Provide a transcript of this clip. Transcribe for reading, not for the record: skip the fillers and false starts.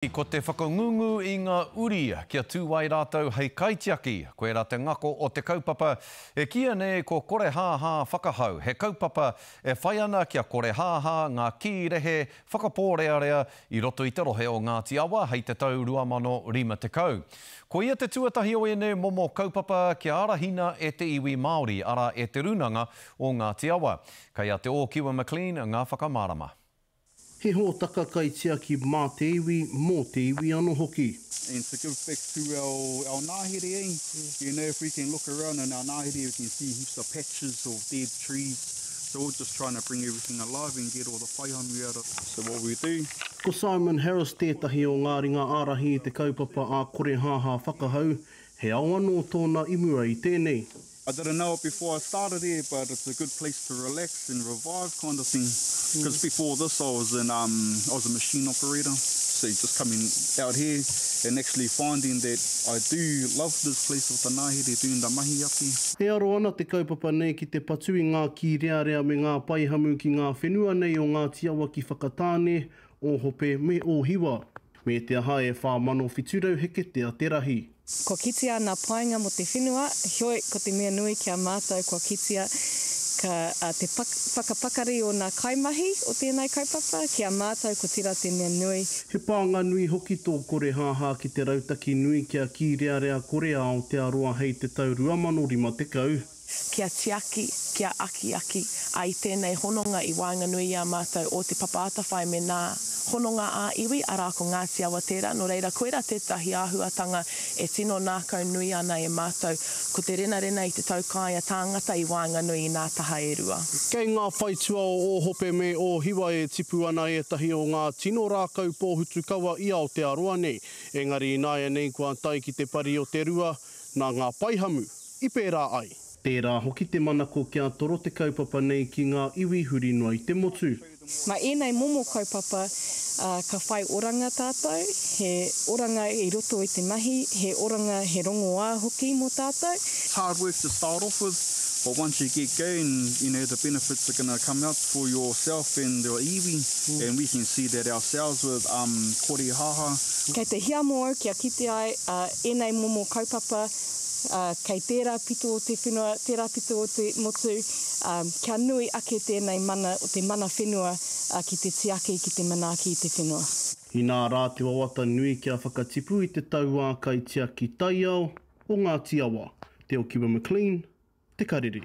Ko te whakangungu i ngā uri kia tū ai rātou hei kaitiaki, koirā te ngako o te kaupapa e kīia nei ko Korehāhā Whakahau, he kaupapa e whai ana kia korehāhā ngā kīrehe whakapōrearea i roto i te rohe o Ngāti Awa hei te tau 2050. Koia te tuatahi o ēnei momo kaupapa kia arahina e te iwi Māori, arā e Te Rūnanga o Ngāti Awa. Kei a Te Ōkiwa McLean ngā whakamārama. He hōtaka kaitiaki mā te iwi, mō te iwi anō hoki. And to give back to our our ngahere eh, you know if we can look around in our ngahere we can see heaps of patches of dead trees so we're just trying to bring everything alive and get all the paihamu out of so what we do. Ko Simon Harris tētahi o ngā ringa ārahi i te kaupapa a Korehāhā Whakahau, he ao anō tōna i mua i tēnei. I didn't know it before I started here but it's a good place to relax and revive kind of thing because before this I was in um I was a machine operator so just coming out here and actually finding that I do love this place with the ngahere doing the mahi ake. E aro ana te kaupapa nei ki te patu i ngā kīrearea me ngā paihamu ki ngā whenua nei o Ngāti Awa ki Whakatāne, Ōhope me Ōhiwa. Me te aha e 4,700 heketea te rahi. Kua kitea ngā painga mō te whenua, heoi ko te mea nui ki a mātou kua kitea ka te whakapakari o ngā kaimahi o tēnei kaupapa, ki a mātou ko tērā te mea nui. He pānga nui hoki tō Korehāhā ki te rautaki nui kia kīrearea kore a Aotearoa hei te tau 2050. kia tiaki, kia akiaki, ā, i tēnei hononga i waenganui i a mātou o Te Papa Atawhai me nā hononga ā-iwi, arā ko Ngāti Awa tērā, nō reira koirā tētahi āhuatanga e tino nākaunui ana e mātou, ko te renarena i te taukaea tāngata i waenganui i nā taha e rua. Kei ngā whaitua o Ōhope me Ōhiwa e tipu ana ētahi o ngā tino rākau pōhutukawa i Aotearoa nei. Engari ināianei kua tae ki te pari o te rua, nā ngā paihamu i pērā ai. Tērā hoki te manako kia toro te kaupapa nei ki ngā iwi huri noa i te motu. Mā ēnei momo kaupapa ka whai oranga tātou, he oranga i roto i te mahi, he oranga, he rongoā hoki mō tātou. It's hard work to start off with, but once you get going, you know, the benefits are gonna come out for yourself and your iwi, and we can see that ourselves with um Kore Haha. Kei te hiamo au kia kite ai ēnei momo kaupapa kei tērā pito o te whenua, tērā pito o te motu, kia nui ake tēnei mana, te mana whenua ki te tiaki, ki te manaaki i te whenua. Inā rā te wawata nui kia whakatipu i te tauā kaitiaki taiao o Ngāti Awa, Te Okiwa McLean, Te Karere.